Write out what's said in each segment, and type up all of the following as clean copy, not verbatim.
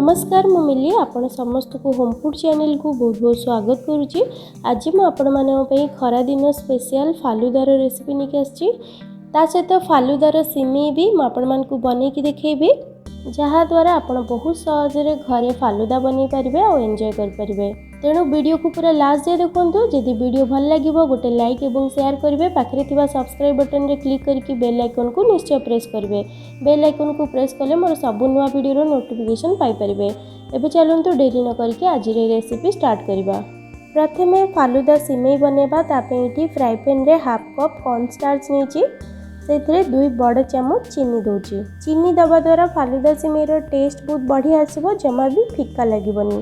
ନମସ୍କାର, ମୁଁ ମିଲି। ଆପଣ ସମସ୍ତଙ୍କୁ ହୋମ୍ ଫୁଡ଼୍ ଚ୍ୟାନେଲକୁ ବହୁତ ବହୁତ ସ୍ୱାଗତ କରୁଛି। ଆଜି ମୁଁ ଆପଣମାନଙ୍କ ପାଇଁ ଖରାଦିନ ସ୍ପେଶିଆଲ ଫାଲୁଦାର ରେସିପି ନେଇକି ଆସିଛି। ତା ସହିତ ଫାଲୁଦାର ସିମେଇ ବି ମୁଁ ଆପଣମାନଙ୍କୁ ବନେଇକି ଦେଖେଇବି, ଯାହାଦ୍ୱାରା ଆପଣ ବହୁତ ସହଜରେ ଘରେ ଫାଲୁଦା ବନେଇ ପାରିବେ ଆଉ ଏନ୍ଜୟ କରିପାରିବେ। ତେଣୁ ଭିଡ଼ିଓକୁ ପୁରା ଲାଷ୍ଟ ଯାଏ ଦେଖନ୍ତୁ। ଯଦି ଭିଡ଼ିଓ ଭଲ ଲାଗିବ, ଗୋଟେ ଲାଇକ୍ ଏବଂ ସେୟାର କରିବେ। ପାଖରେ ଥିବା ସବସ୍କ୍ରାଇବ୍ ବଟନରେ କ୍ଲିକ୍ କରିକି ବେଲ୍ ଆଇକନ୍କୁ ନିଶ୍ଚୟ ପ୍ରେସ୍ କରିବେ। ବେଲ୍ ଆଇକନ୍କୁ ପ୍ରେସ୍ କଲେ ମୋର ସବୁ ନୂଆ ଭିଡ଼ିଓର ନୋଟିଫିକେସନ୍ ପାଇପାରିବେ। ଏବେ ଚାଲନ୍ତୁ, ଡେରି ନ କରିକି ଆଜିର ଏ ରେସିପି ଷ୍ଟାର୍ଟ କରିବା। ପ୍ରଥମେ ଫାଲୁଦା ସିମେଇ ବନେଇବା। ତା ପାଇଁ ଏଠି ଫ୍ରାଏ ପ୍ୟାନ୍ରେ ହାଫ୍ କପ୍ କର୍ଣ୍ଣଷ୍ଟାର୍ଚ ନେଇଛି। ସେଥିରେ 2 ବଡ଼ ଚାମଚ ଚିନି ଦେଉଛି। ଚିନି ଦେବା ଦ୍ୱାରା ଫାଲୁଦା ସିମେଇର ଟେଷ୍ଟ ବହୁତ ବଢ଼ିଆ ଆସିବ, ଜମା ବି ଫିକା ଲାଗିବନି।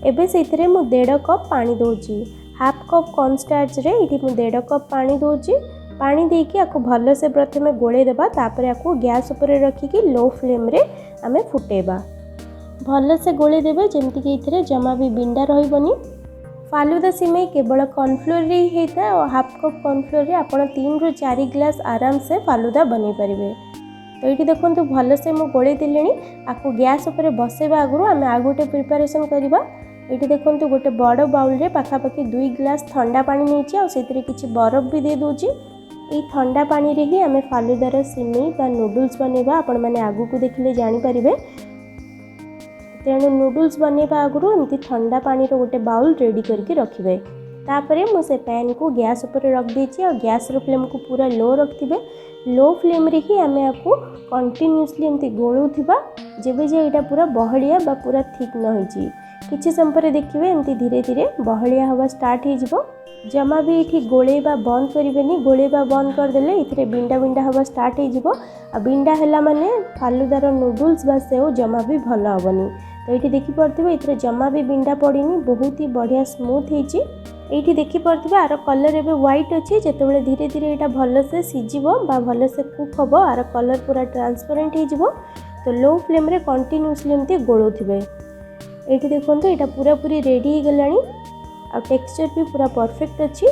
ଏବେ ସେଇଥିରେ ମୁଁ ଦେଢ଼ କପ୍ ପାଣି ଦେଉଛି। ହାଫ୍ କପ୍ କର୍ଣ୍ଣଷ୍ଟାର୍ଚରେ ଏଇଠି ମୁଁ ଦେଢ଼ କପ୍ ପାଣି ଦେଉଛି। ପାଣି ଦେଇକି ଆକୁ ଭଲସେ ପ୍ରଥମେ ଗୋଳେଇ ଦେବା। ତାପରେ ଆକୁ ଗ୍ୟାସ୍ ଉପରେ ରଖିକି ଲୋ ଫ୍ଲେମ୍ରେ ଆମେ ଫୁଟେଇବା। ଭଲସେ ଗୋଳେଇ ଦେବେ, ଯେମିତିକି ଏଥିରେ ଜମା ବି ବିଣ୍ଡା ରହିବନି। ଫାଲୁଦା ସିମେଇ କେବଳ କର୍ଣ୍ଣଫ୍ଲୋରରେ ହିଁ ହେଇଥାଏ ଆଉ ହାଫ୍ କପ୍ କର୍ଣ୍ଣଫ୍ଲୋରରେ ଆପଣ 3ରୁ 4 ଗ୍ଲାସ୍ ଆରାମସେ ଫାଲୁଦା ବନେଇ ପାରିବେ। ତ ଏଇଠି ଦେଖନ୍ତୁ, ଭଲସେ ମୁଁ ଗୋଳେଇ ଦେଲିଣି। ଆକୁ ଗ୍ୟାସ୍ ଉପରେ ବସେଇବା ଆଗରୁ ଆମେ ଆଉ ଗୋଟେ ପ୍ରିପାରେସନ୍ କରିବା। ଏଇଠି ଦେଖନ୍ତୁ, ଗୋଟେ ବଡ଼ ବାଉଲରେ ପାଖାପାଖି 2 ଗ୍ଲାସ୍ ଥଣ୍ଡା ପାଣି ନେଇଛି ଆଉ ସେଥିରେ କିଛି ବରଫ ବି ଦେଇ ଦେଉଛି। ଏଇ ଥଣ୍ଡା ପାଣିରେ ହିଁ ଆମେ ଫାଲୁଦାର ସିମେଇ ବା ନୁଡୁଲ୍ସ ବନେଇବା। ଆପଣମାନେ ଆଗକୁ ଦେଖିଲେ ଜାଣିପାରିବେ। ତେଣୁ ନୁଡୁଲ୍ସ ବନେଇବା ଆଗରୁ ଏମିତି ଥଣ୍ଡା ପାଣିର ଗୋଟେ ବାଉଲ୍ ରେଡ଼ି କରିକି ରଖିବେ। ତାପରେ ମୁଁ ସେ ପ୍ୟାନ୍କୁ ଗ୍ୟାସ୍ ଉପରେ ରଖିଦେଇଛି ଆଉ ଗ୍ୟାସ୍ର ଫ୍ଲେମ୍କୁ ପୁରା ଲୋ ରଖିଥିବେ। ଲୋ ଫ୍ଲେମ୍ରେ ହିଁ ଆମେ ଆକୁ କଣ୍ଟିନ୍ୟୁଅସଲି ଏମିତି ଗୋଳଉଥିବା, ଯେବେ ଯେ ଏଇଟା ପୁରା ବହଳିଆ ବା ପୁରା ଥିକ୍ ନ ହେଇଛି। କିଛି ସମୟ ପରେ ଦେଖିବେ, ଏମିତି ଧୀରେ ଧୀରେ ବହଳିଆ ହେବା ଷ୍ଟାର୍ଟ ହେଇଯିବ। ଜମା ବି ଏଇଠି ଗୋଳେଇବା ବନ୍ଦ କରିବେନି। ଗୋଳେଇବା ବନ୍ଦ କରିଦେଲେ ଏଥିରେ ବିଣ୍ଡା ବିଣ୍ଡା ହେବା ଷ୍ଟାର୍ଟ ହେଇଯିବ ଆଉ ବିଣ୍ଡା ହେଲା ମାନେ ଫାଲୁଦାର ନୁଡୁଲ୍ସ ବା ସେଉ ଜମା ବି ଭଲ ହେବନି। ତ ଏଇଠି ଦେଖିପାରୁଥିବେ, ଏଥିରେ ଜମା ବି ବିଣ୍ଡା ପଡ଼ିନି, ବହୁତ ହି ବଢ଼ିଆ ସ୍ମୁଥ୍ ହେଇଛି। ଏଇଠି ଦେଖିପାରୁଥିବେ, ଆର କଲର୍ ଏବେ ହ୍ୱାଇଟ୍ ଅଛି। ଯେତେବେଳେ ଧୀରେ ଧୀରେ ଏଇଟା ଭଲସେ ସିଝିବ ବା ଭଲସେ କୁକ୍ ହେବ, ଆର କଲର୍ ପୁରା ଟ୍ରାନ୍ସପରେଣ୍ଟ ହେଇଯିବ। ତ ଲୋ ଫ୍ଲେମ୍ରେ କଣ୍ଟିନ୍ୟୁଅସଲି ଏମିତି ଗୋଳଉଥିବେ। ଏଇଠି ଦେଖନ୍ତୁ, ଏଇଟା ପୁରାପୁରି ରେଡ଼ି ହେଇଗଲାଣି ଆଉ ଟେକ୍ସଚର୍ ବି ପୁରା ପରଫେକ୍ଟ ଅଛି।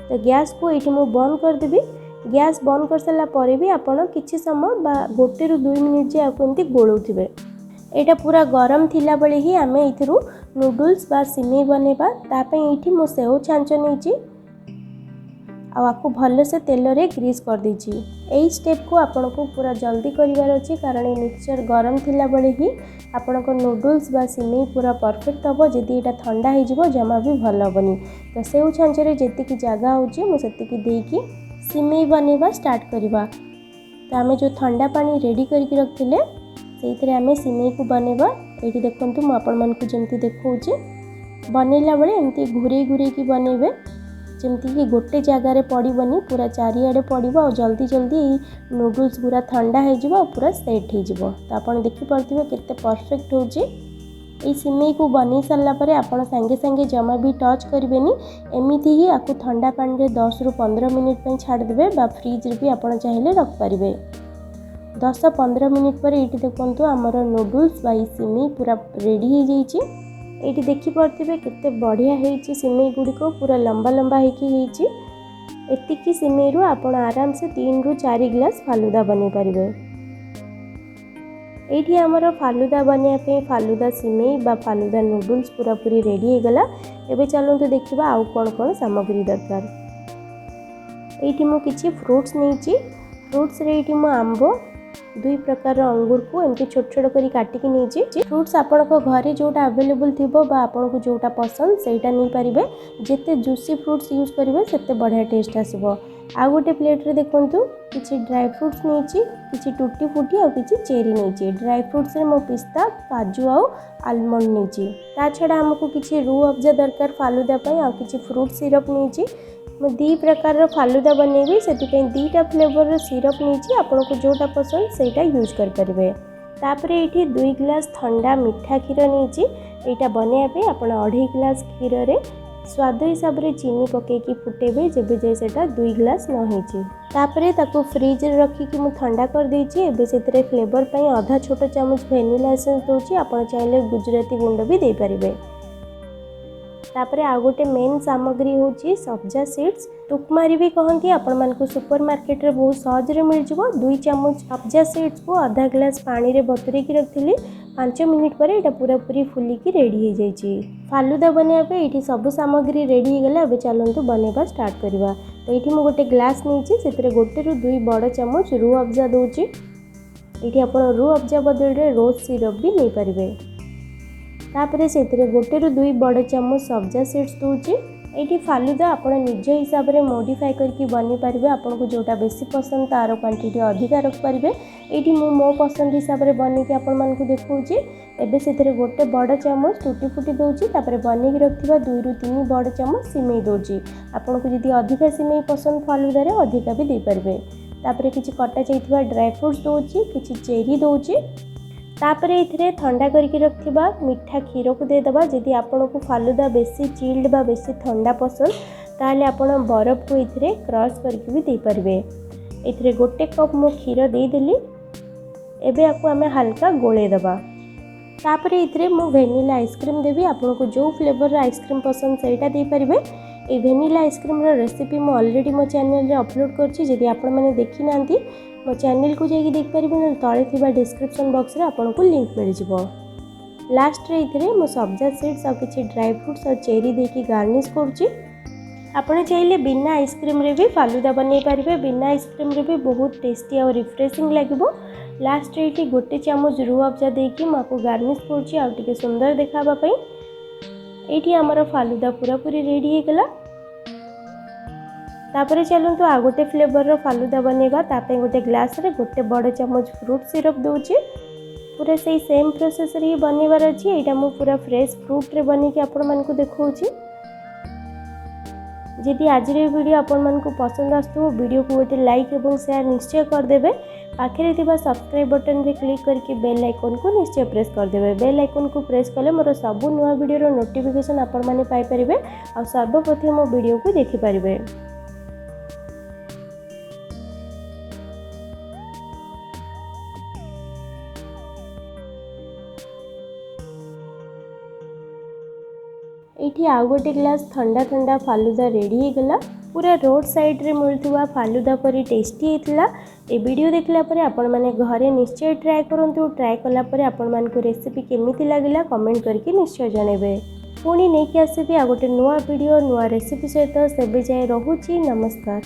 ତ ଗ୍ୟାସ୍କୁ ଏଇଠି ମୁଁ ବନ୍ଦ କରିଦେବି। ଗ୍ୟାସ୍ ବନ୍ଦ କରିସାରିଲା ପରେ ବି ଆପଣ କିଛି ସମୟ ବା 1ରୁ 2 ମିନିଟ୍ ଯାଏ ଆକୁ ଏମିତି ଗୋଳଉଥିବେ। ଏଇଟା ପୁରା ଗରମ ଥିଲାବେଳେ ହିଁ ଆମେ ଏଇଥିରୁ ନୁଡୁଲ୍ସ ବା ସିମେଇ ବନେଇବା। ତା ପାଇଁ ଏଇଠି ମୁଁ ସେଉ ଛାଞ୍ଚ ନେଇଛି ଆଉ ଆକୁ ଭଲସେ ତେଲରେ ଗ୍ରୀସ୍ କରିଦେଇଛି। ଏଇ ଷ୍ଟେପ୍କୁ ଆପଣଙ୍କୁ ପୁରା ଜଲ୍ଦି କରିବାର ଅଛି, କାରଣ ଏଇ ମିକ୍ସଚର୍ ଗରମ ଥିଲାବେଳେ ହିଁ ଆପଣଙ୍କ ନୁଡୁଲ୍ସ ବା ସିମେଇ ପୁରା ପରଫେକ୍ଟ ହେବ। ଯଦି ଏଇଟା ଥଣ୍ଡା ହେଇଯିବ, ଜମା ବି ଭଲ ହେବନି। ତ ସେଉ ଛାଞ୍ଚରେ ଯେତିକି ଜାଗା ହେଉଛି, ମୁଁ ସେତିକି ଦେଇକି ସିମେଇ ବନେଇବା ଷ୍ଟାର୍ଟ କରିବା। ତ ଆମେ ଯେଉଁ ଥଣ୍ଡା ପାଣି ରେଡ଼ି କରିକି ରଖିଥିଲେ, ସେଇଥିରେ ଆମେ ସିମେଇକୁ ବନେଇବା। ଏଇଠି ଦେଖନ୍ତୁ, ମୁଁ ଆପଣମାନଙ୍କୁ ଯେମିତି ଦେଖାଉଛି, ବନେଇଲା ବେଳେ ଏମିତି ଘୁରେଇ ଘୁରେଇକି ବନେଇବେ, ଯେମିତିକି ଗୋଟେ ଜାଗାରେ ପଡ଼ିବନି, ପୁରା ଚାରିଆଡ଼େ ପଡ଼ିବ ଆଉ ଜଲ୍ଦି ଜଲ୍ଦି ଏଇ ନୁଡୁଲ୍ସ ଗୁଡ଼ା ଥଣ୍ଡା ହେଇଯିବ ଆଉ ପୁରା ସେଟ୍ ହେଇଯିବ। ତ ଆପଣ ଦେଖିପାରୁଥିବେ କେତେ ପରଫେକ୍ଟ ହେଉଛି। ଏଇ ସିମେଇକୁ ବନେଇ ସାରିଲା ପରେ ଆପଣ ସାଙ୍ଗେ ସାଙ୍ଗେ ଜମା ବି ଟଚ୍ କରିବେନି। ଏମିତି ହିଁ ଆକୁ ଥଣ୍ଡା ପାଣିରେ 10ରୁ 15 ମିନିଟ୍ ପାଇଁ ଛାଡ଼ିଦେବେ ବା ଫ୍ରିଜ୍ରେ ବି ଆପଣ ଚାହିଁଲେ ରଖିପାରିବେ। 10-15 ମିନିଟ୍ ପରେ ଏଇଠି ଦେଖନ୍ତୁ, ଆମର ନୁଡୁଲ୍ସ ବା ଏଇ ସିମେଇ ପୁରା ରେଡ଼ି ହେଇଯାଇଛି। ଏଇଠି ଦେଖିପାରୁଥିବେ, କେତେ ବଢ଼ିଆ ହେଇଛି। ସିମେଇ ଗୁଡ଼ିକ ପୁରା ଲମ୍ବା ଲମ୍ବା ହେଇକି ହେଇଛି। ଏତିକି ସିମେଇରୁ ଆପଣ ଆରାମସେ 3ରୁ 4 ଗ୍ଲାସ୍ ଫାଲୁଦା ବନେଇ ପାରିବେ। ଏଇଠି ଆମର ଫାଲୁଦା ବନେଇବା ପାଇଁ ଫାଲୁଦା ସିମେଇ ବା ଫାଲୁଦା ନୁଡୁଲ୍ସ ପୁରାପୁରି ରେଡ଼ି ହେଇଗଲା। ଏବେ ଚାଲନ୍ତୁ ଦେଖିବା ଆଉ କ'ଣ କ'ଣ ସାମଗ୍ରୀ ଦରକାର। ଏଇଠି ମୁଁ କିଛି ଫ୍ରୁଟ୍ସ ନେଇଛି। ଫ୍ରୁଟ୍ସରେ ଏଇଠି ମୁଁ ଆମ୍ବ, ଦୁଇ ପ୍ରକାରର ଅଙ୍ଗୁରକୁ ଏମିତି ଛୋଟ ଛୋଟ କରି କାଟିକି ନେଇଛି। ଫ୍ରୁଟ୍ସ ଆପଣଙ୍କ ଘରେ ଯେଉଁଟା ଆଭେଲେବୁଲ୍ ଥିବ ବା ଆପଣଙ୍କୁ ଯେଉଁଟା ପସନ୍ଦ, ସେଇଟା ନେଇପାରିବେ। ଯେତେ ଜୁସି ଫ୍ରୁଟ୍ସ ୟୁଜ୍ କରିବେ, ସେତେ ବଢ଼ିଆ ଟେଷ୍ଟ ଆସିବ। ଆଉ ଗୋଟେ ପ୍ଲେଟ୍ରେ ଦେଖନ୍ତୁ, କିଛି ଡ୍ରାଏ ଫ୍ରୁଟ୍ସ ନେଇଛି, କିଛି ଟୁଟି ଫୁଟି ଆଉ କିଛି ଚେରି ନେଇଛି। ଡ୍ରାଏ ଫ୍ରୁଟ୍ସରେ ମୁଁ ପିସ୍ତା, କାଜୁ ଆଉ ଆଲମଣ୍ଡ ନେଇଛି। ତା ଛଡ଼ା ଆମକୁ କିଛି ରୁ ଅଫଜା ଦରକାର ଫାଲୁଦା ପାଇଁ ଆଉ କିଛି ଫ୍ରୁଟ୍ ସିରପ୍ ନେଇଛି। ମୁଁ ଦୁଇ ପ୍ରକାରର ଫାଲୁଦା ବନେଇବି, ସେଥିପାଇଁ ଦୁଇଟା ଫ୍ଲେଭରର ସିରପ୍ ନେଇଛି। ଆପଣଙ୍କୁ ଯେଉଁଟା ପସନ୍ଦ, ସେଇଟା ୟୁଜ୍ କରିପାରିବେ। ତାପରେ ଏଇଠି 2 ଗ୍ଲାସ୍ ଥଣ୍ଡା ମିଠା କ୍ଷୀର ନେଇଛି। ଏଇଟା ବନେଇବା ପାଇଁ ଆପଣ ଅଢ଼େଇ ଗ୍ଲାସ୍ କ୍ଷୀରରେ ସ୍ୱାଦ ହିସାବରେ ଚିନି ପକାଇକି ଫୁଟେଇବେ, ଯେବେ ଯାଏ ସେଇଟା 2 ଗ୍ଲାସ୍ ନ ହେଇଛି। ତାପରେ ତାକୁ ଫ୍ରିଜ୍ରେ ରଖିକି ମୁଁ ଥଣ୍ଡା କରିଦେଇଛି। ଏବେ ସେଥିରେ ଫ୍ଲେଭର ପାଇଁ ଅଧା ଛୋଟ ଚାମଚ ଭ୍ୟାନିଲା ଏସେନ୍ସ ଦେଉଛି। ଆପଣ ଚାହିଁଲେ ଗୁଜୁରାତି ଗୁଣ୍ଡ ବି ଦେଇପାରିବେ। ତାପରେ ଆଉ ଗୋଟେ ମେନ୍ ସାମଗ୍ରୀ ହେଉଛି ସବ୍ଜା ସିଡ୍ସ, ଟୁକମାରି ବି କହନ୍ତି। ଆପଣମାନଙ୍କୁ ସୁପର ମାର୍କେଟରେ ବହୁତ ସହଜରେ ମିଳିଯିବ। 2 ଚାମଚ ସବ୍ଜା ସିଡ୍ସକୁ ଅଧା ଗ୍ଲାସ୍ ପାଣିରେ ବତୁରେଇକି ରଖିଥିଲି। 5 ମିନିଟ୍ ପରେ ଏଇଟା ପୁରାପୁରି ଫୁଲିକି ରେଡ଼ି ହେଇଯାଇଛି। ଫାଲୁଦା ବନେଇବା ପାଇଁ ଏଇଠି ସବୁ ସାମଗ୍ରୀ ରେଡ଼ି ହେଇଗଲା। ଏବେ ଚାଲନ୍ତୁ ବନେଇବା ଷ୍ଟାର୍ଟ କରିବା। ତ ଏଇଠି ମୁଁ ଗୋଟେ ଗ୍ଲାସ୍ ନେଇଛି, ସେଥିରେ 1ରୁ 2 ବଡ଼ ଚାମଚ ରୁ ଅଫଜା ଦେଉଛି। ଏଇଠି ଆପଣ ରୁ ଅଫଜା ବଦଳରେ ରୋଜ୍ ସିରପ୍ ବି ନେଇପାରିବେ। ତାପରେ ସେଥିରେ 1ରୁ 2 ବଡ଼ ଚାମଚ ସବ୍ଜା ସିଡ୍ସ ଦେଉଛି। ଏଇଠି ଫାଲୁଦା ଆପଣ ନିଜ ହିସାବରେ ମୋଡ଼ିଫାଏ କରିକି ବନେଇ ପାରିବେ। ଆପଣଙ୍କୁ ଯେଉଁଟା ବେଶୀ ପସନ୍ଦ ତା'ର କ୍ୱାଣ୍ଟିଟି ଅଧିକା ରଖିପାରିବେ। ଏଇଠି ମୁଁ ମୋ ପସନ୍ଦ ହିସାବରେ ବନେଇକି ଆପଣମାନଙ୍କୁ ଦେଖାଉଛି। ଏବେ ସେଥିରେ 1 ବଡ଼ ଚାମଚ ଟୁଟି ଫୁଟି ଦେଉଛି। ତାପରେ ବନେଇକି ରଖିଥିବା 2ରୁ 3 ବଡ଼ ଚାମଚ ସିମେଇ ଦେଉଛି। ଆପଣଙ୍କୁ ଯଦି ଅଧିକା ସିମେଇ ପସନ୍ଦ ଫାଲୁଦାରେ ଅଧିକା ବି ଦେଇପାରିବେ। ତାପରେ କିଛି କଟା ଯାଇଥିବା ଡ୍ରାଏ ଫ୍ରୁଟ୍ସ ଦେଉଛି, କିଛି ଚେରି ଦେଉଛି। ତାପରେ ଏଥିରେ ଥଣ୍ଡା କରିକି ରଖିଥିବା ମିଠା କ୍ଷୀରକୁ ଦେଇଦେବା। ଯଦି ଆପଣଙ୍କୁ ଫାଲୁଦା ବେଶୀ ଚିଲ୍ଡ ବା ବେଶୀ ଥଣ୍ଡା ପସନ୍ଦ, ତାହେଲେ ଆପଣ ବରଫକୁ ଏଥିରେ କ୍ରସ୍ କରିକି ବି ଦେଇପାରିବେ। ଏଥିରେ 1 କପ୍ ମୁଁ କ୍ଷୀର ଦେଇଦେଲି। ଏବେ ୟାକୁ ଆମେ ହାଲକା ଗୋଳେଇ ଦେବା। ତାପରେ ଏଥିରେ ମୁଁ ଭ୍ୟାନିଲା ଆଇସ୍କ୍ରିମ୍ ଦେବି। ଆପଣଙ୍କୁ ଯେଉଁ ଫ୍ଲେଭରର ଆଇସ୍କ୍ରିମ୍ ପସନ୍ଦ ସେଇଟା ଦେଇପାରିବେ। ଏଇ ଭ୍ୟାନିଲା ଆଇସ୍କ୍ରିମ୍ର ରେସିପି ମୁଁ ଅଲରେଡ଼ି ମୋ ଚ୍ୟାନେଲରେ ଅପଲୋଡ଼ କରିଛି। ଯଦି ଆପଣମାନେ ଦେଖିନାହାନ୍ତି, ମୋ ଚ୍ୟାନେଲକୁ ଯାଇକି ଦେଖିପାରିବେ, ନହେଲେ ତଳେ ଥିବା ଡିସ୍କ୍ରିପ୍ସନ୍ ବକ୍ସରେ ଆପଣଙ୍କୁ ଲିଙ୍କ୍ ମିଳିଯିବ। ଲାଷ୍ଟରେ ଏଥିରେ ମୁଁ ସବ୍ଜା ସିଡ୍ସ ଆଉ କିଛି ଡ୍ରାଏ ଫ୍ରୁଟ୍ସ ଆଉ ଚେରି ଦେଇକି ଗାର୍ନିଶ୍ କରୁଛି। ଆପଣ ଚାହିଁଲେ ବିନା ଆଇସ୍କ୍ରିମ୍ରେ ବି ଫାଲୁଦା ବନେଇ ପାରିବେ। ବିନା ଆଇସ୍କ୍ରିମ୍ରେ ବି ବହୁତ ଟେଷ୍ଟି ଆଉ ରିଫ୍ରେସିଂ ଲାଗିବ। ଲାଷ୍ଟରେ ଏଇଠି 1 ଚାମଚ ରୁ ଅଫଜା ଦେଇକି ମୁଁ ଆକୁ ଗାର୍ନିଶ୍ କରୁଛି ଆଉ ଟିକେ ସୁନ୍ଦର ଦେଖା ହେବା ପାଇଁ। ଏଇଠି ଆମର ଫାଲୁଦା ପୁରାପୁରି ରେଡ଼ି ହେଇଗଲା। ତାପରେ ଚାଲନ୍ତୁ ଆଉ ଗୋଟେ ଫ୍ଲେଭରର ଫାଲୁଦା ବନେଇବା। ତା ପାଇଁ ଗୋଟେ ଗ୍ଲାସ୍ରେ 1 ବଡ଼ ଚାମଚ ଫ୍ରୁଟ୍ ସିରପ୍ ଦେଉଛି। ପୁରା ସେଇ ସେମ୍ ପ୍ରୋସେସ୍ରେ ହିଁ ବନେଇବାର ଅଛି। ଏଇଟା ମୁଁ ପୁରା ଫ୍ରେଶ୍ ଫ୍ରୁଟ୍ରେ ବନେଇକି ଆପଣମାନଙ୍କୁ ଦେଖାଉଛି। ଯଦି ଆଜିର ଏ ଭିଡ଼ିଓ ଆପଣମାନଙ୍କୁ ପସନ୍ଦ ଆସୁଥିବ, ଭିଡ଼ିଓକୁ ଗୋଟେ ଲାଇକ୍ ଏବଂ ସେୟାର ନିଶ୍ଚୟ କରିଦେବେ। ପାଖରେ ଥିବା ସବସ୍କ୍ରାଇବ୍ ବଟନ୍ରେ କ୍ଲିକ୍ କରିକି ବେଲ୍ ଆଇକନ୍କୁ ନିଶ୍ଚୟ ପ୍ରେସ୍ କରିଦେବେ। ବେଲ୍ ଆଇକନ୍କୁ ପ୍ରେସ୍ କଲେ ମୋର ସବୁ ନୂଆ ଭିଡ଼ିଓର ନୋଟିଫିକେସନ୍ ଆପଣମାନେ ପାଇପାରିବେ ଆଉ ସର୍ବପ୍ରଥମେ ମୋ ଭିଡ଼ିଓକୁ ଦେଖିପାରିବେ। ଏଇଠି ଆଉ ଗୋଟେ ଗ୍ଲାସ୍ ଥଣ୍ଡା ଥଣ୍ଡା ଫାଲୁଦା ରେଡ଼ି ହେଇଗଲା। ପୁରା ରୋଡ଼ ସାଇଡ଼୍ରେ ମିଳୁଥିବା ଫାଲୁଦା ପରି ଟେଷ୍ଟି ହେଇଥିଲା। ଏ ଭିଡ଼ିଓ ଦେଖିଲା ପରେ ଆପଣମାନେ ଘରେ ନିଶ୍ଚୟ ଟ୍ରାଏ କରନ୍ତୁ। ଟ୍ରାଏ କଲା ପରେ ଆପଣମାନଙ୍କୁ ରେସିପି କେମିତି ଲାଗିଲା କମେଣ୍ଟ କରିକି ନିଶ୍ଚୟ ଜଣାଇବେ। ପୁଣି ନେଇକି ଆସିବି ଆଉ ଗୋଟେ ନୂଆ ଭିଡ଼ିଓ ନୂଆ ରେସିପି ସହିତ। ସେବେ ଯାଏଁ ରହୁଛି, ନମସ୍କାର।